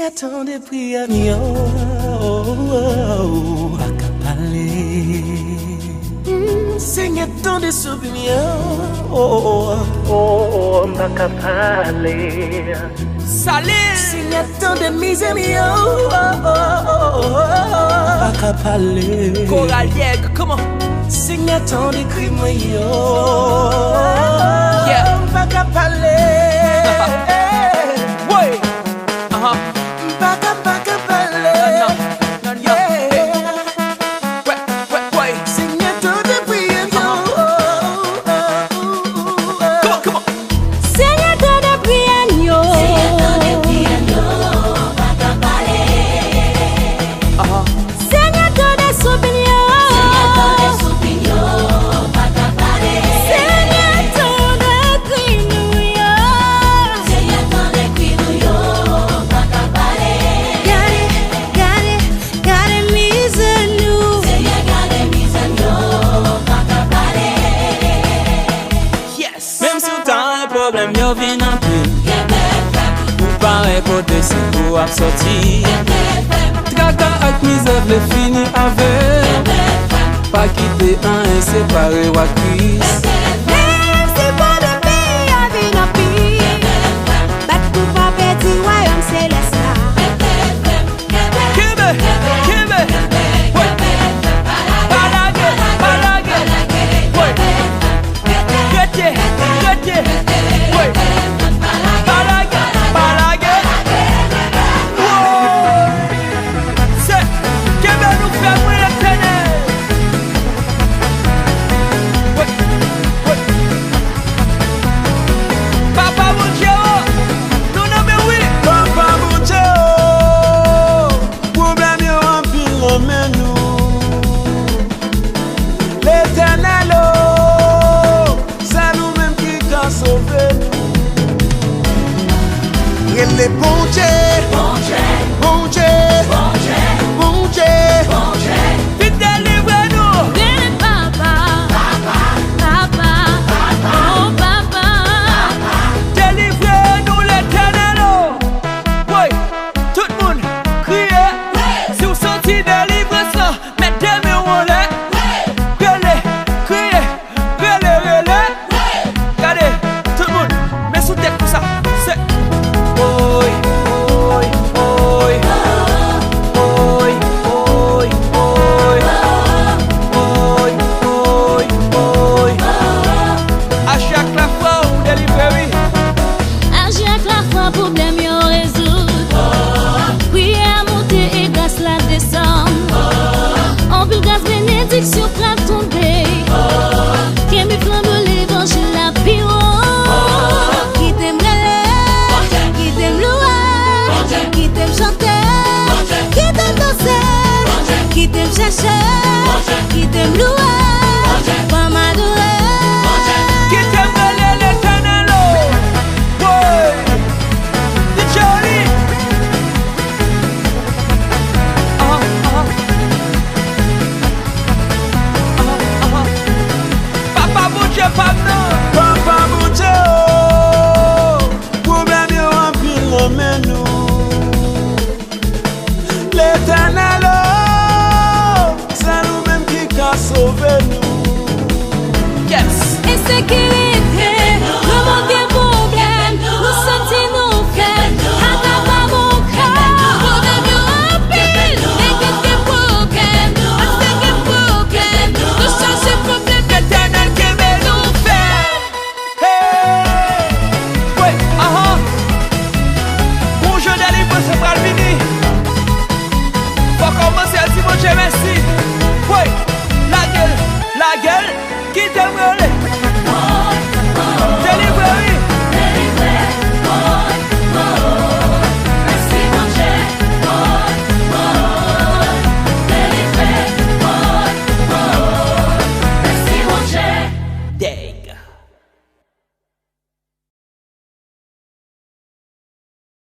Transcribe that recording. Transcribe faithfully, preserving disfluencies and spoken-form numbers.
Tande priyè m yo, m pa ka pale. Mm, Senyè, tande soupi m yo, oh, oh, oh, m pa ka pale. Salé! Senyè, tande mizè m yo, oh, oh, oh, oh, oh, m pa ka pale. Koral Yèg, come on! Senyè, tande kri mwen yo, yeah, m pa ka pale. Woy! Aha. M pa ka, m pa ka pale. Non, non, non, non. Yeah. Wè, wè, wè. Senyè, tande priyè m yo. Aha. Come on, come on. Senyè, tande priyè m yo. Senyè, tande priyè m yo. M pa ka pale. Aha. Senyè, tande soupi m yo. Senyè, tande soupi m yo, m pa ka pale. Senyè, tande kri nou yo. Senyè, tande kri nou yo, m pa ka pale. Gade, gade, gade mizè nou. Senyè, gade mizè n yo, m pa ka pale. Yes. Menm si w ta wè pwoblèm yo vin anpil, ou pa wè kote sekou ap sòti. Traka ak mizè vle fini avè w. Pa kite anyen separe w ak Kris. Menm si pwoblèm peyi a vin anpil, bat pou pa pèdi wayòm selès la. Kenbe, kenbe. Wi. Pa lage, pa lage. Wi. Rete, rete. Wi. Pa lage, pa lage. Wi. Se kenbe nou fèm, wi, Letènèl. Wi, wi. Papa Bondye, o, nou nan men w, wi. Papa Bondye, o, pwoblèm yo anpil nan men nou. Letènèl, o, sèl ou menm ki ka sove nou. Rele Bondye, Bondye, Bondye, Bondye. Vin delivre nou. Rele Papa, Papa, Papa, o Papa. Delivre nou, Letènèl, o. Woy, tout moun, kriye. Si w santi delivrans lan, met de men w anlè. Rele, kriye, rele, rele. Gade, tout moun, men sou tèt konsa. Se woy, woy, woy. Woy, woy, woy. Woy, woy, woy. Aji ak lafwa pou delivre, wi. Aji ak lafwa, pwoblèm yo rezoud. Priyè a monte e gras la desann. Anpil gras, benediksyon pral